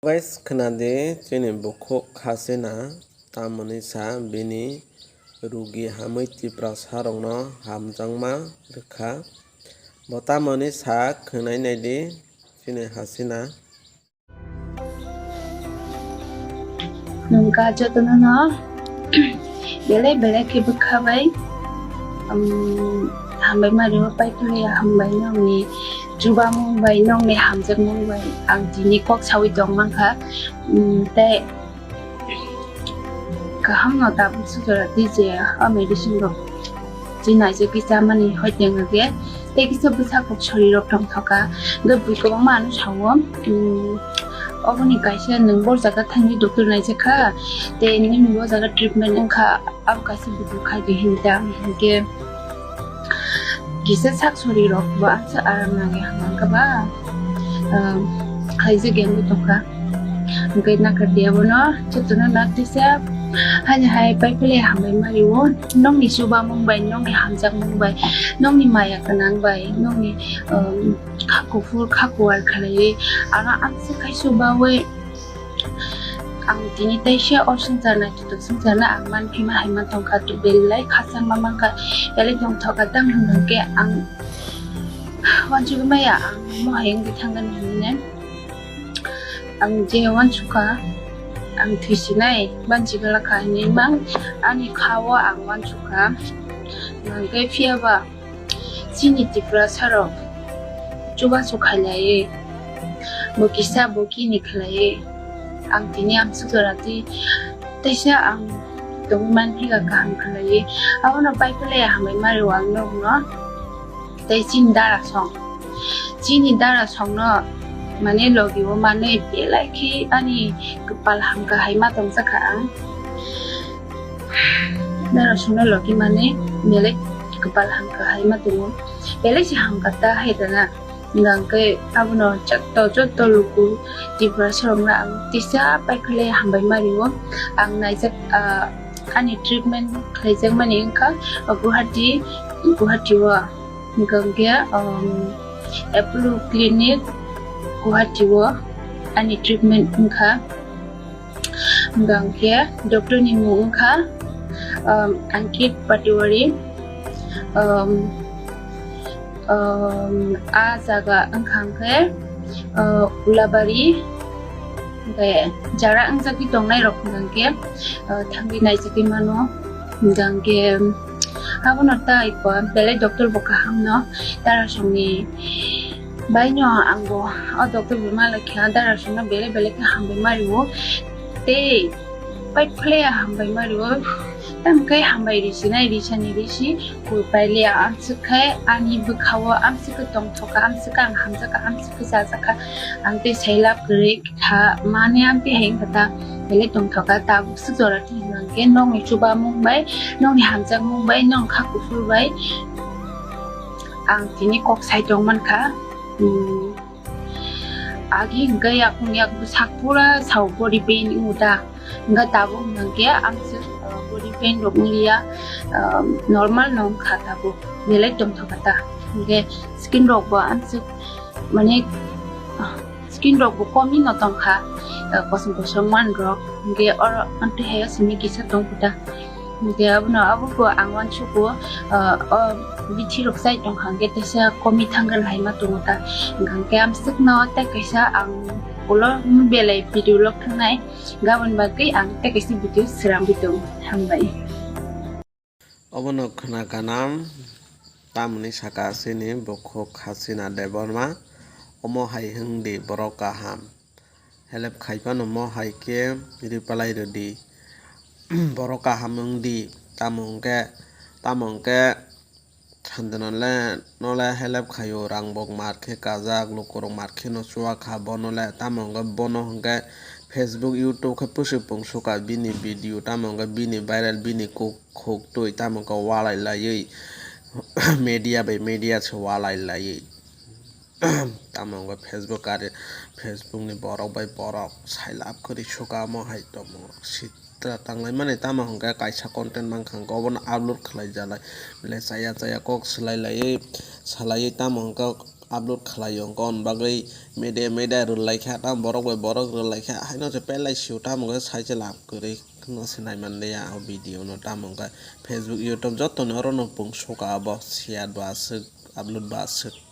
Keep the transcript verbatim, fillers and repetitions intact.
Guys, khwnadi chini bukhuk Hasina tamoni sa bini rugi hamwi Tiprasa rokno hamjakma rwkha. Bo tamoni sa khwnai naidi chini Hasina. Nungka jotono no belai belai khe bwkha bai, um, hambai mari o pai khwlai hambai nongni chubamung bai nongni hamjakmung bai ang tini kok sawi tong mankha, um, tei kaham no tabuk sujora twi je o medicine rok twi naijak kisa mani hoi teng khe tei kisa bwsa kok sori rok tong thoka hwnkhe bui kwbangma ano sao, um, oboni kaisa nwng bo jaga thangwi doctor naijak kha tei nini bo jaga treatment wngkha abo kaisa buchung khai di hinta hinkhe kisa sak sori rok bo ang sa aram nangya hwnkha ba, um, khaijak yang tongkha. Hwnkhe nakardi abono jotono na tisa hani hai pai phele hambai mari o nongni chubamung bai nongni hamjakmung bai nongni maya gwnang bai nongni, um, kha kuphur kha kuar khlaiwi ano amsa khai chubawi ang tini teisa o swngcharno tutuk swngcharno ang manphima hai mantongkha belai khachangma mankha belai tongthoka tang hwnkhe ang wansugwi maya ang mohai wngwi thangkha hinwi. Ang je wansukha, ang thwisinai banchi glakha hinwi mang ani kha-o ang wansukha. Hwnkhe phiyaba chini Tiprasa rok chubachu khailaiwi, bo kisa bo kini khlaiwi, ang tini amsuk jora twi teisa ang tongwi manphika kaham khlaiwi. Abono pai phele hambai mari o ang nokno. Tei chini dara song. Chini dara songno mane logi o manwi belai khe ani kwpal hamkha hai ma tongjakha ang. Dara songno logi mane belai kwpal hamkha hai ma tongo. Belai se hamkha ta hai dana. Hwnkhe abono joto joto luku Tiprasa rokno ang tisa pai khwlai hambai mari o. Ang naijak, ah, ani treatment khlaijakmani wngkha Guwahati, Guwahati o. Hwnkhe, um, Apollo Clinic Guwahati o ani treatment wngkha. Hwnkhe doctor ni mung wngkha, um, Ankit Patiwari, um, um, a jaga wngkha hwnkhe, uh, Ulabari, hwnkhe jara wngjagwi tongnai rok hwnkhe, uh, thangwi naijagwi mano. Hwnkhe abono tai ko belai doctor bo kaham no darasongni bai no ang bo o doctor bo malai kha darasongno belai belai khe hambai mari o tei pai phele hambai mari o tamo khe hambai risi nai risa ni risi koi pai le amswk khai ani bwkha o amswk khe tongthok kha amswk khe ang hamjak kha amswk khe chajak kha ang tei sai lab kwrwi. Kha mane amtwi hai wngkha ta, belai tongthok kha, tabuk swk jora twi hwnkhe nokni chubamung bai, nokni hamjakmung bai, nokni kha kuphur bai ang tini kok sai tong mankha. Hmm. Agi hwnkhe yakung yak bwsak pura sao body pain wngo ta, hwnkhe tabuk hwnkhe amswk, uh, body pain rok wngliya, uh, normal no wngkha tabuk, belai tongthok kha ta, hwnkhe skin rok bo amswk mane, ah, skin rok bo komi no tongkha, ah, kosom kosom man rok, hwnkhe oro amtwi hai o simi kisa tongkha ta, hwnkhe abono abo bo ang uansugo, ah, o bithi rok chai tongkha, hwnkhe teisa komi thangkha hai ma tongo ta, hwnkhe amswk no tei kaisa ang ulo belai video log thangnai, gabon bagwi ang tei kaisa video srangwi tongo, hambai. Obono khna gana, tamoni saka chini bukhuk Hasina Debbarma, omo hai hwngdi borok kaham, help khai phano mo hai khe reply rwdi, borok kaham wngdi, tamo hwnkhe, tamo hwnkhe Santino le no le help khaio, rang bo mar khe kajak, lukurok mar khe no chuak kha, bono le tamo hwnkhe bono hwnkhe Facebook, YouTube khe pusi pung suka bini video, tamo hwnkhe bini viral, bini kuk khuk twi tamo khe walai laiwi media bai media se walai laiwi tamo hwnkhe Facebook ari Facebook ni borok bai borok sai lab kwrwi suka omo hai tongmo sitra tanglai mani tamo hwnkhe kaisa content mankha hwnkhe obono upload khlai jalai belai chaya chaya kok swlai laiwi salaiwi tamo hwnkhe upload khlai o, hwnkhe on bagwi media media rwlaikha, tamo borok bai borok rwlaikha, haino se pelai sio, tamo khe sai se lab kwrwi no se naimanliya o video no, tamo khe Facebook, YouTube joto ni oro no pung suka abo share ba aswk, upload ba aswk.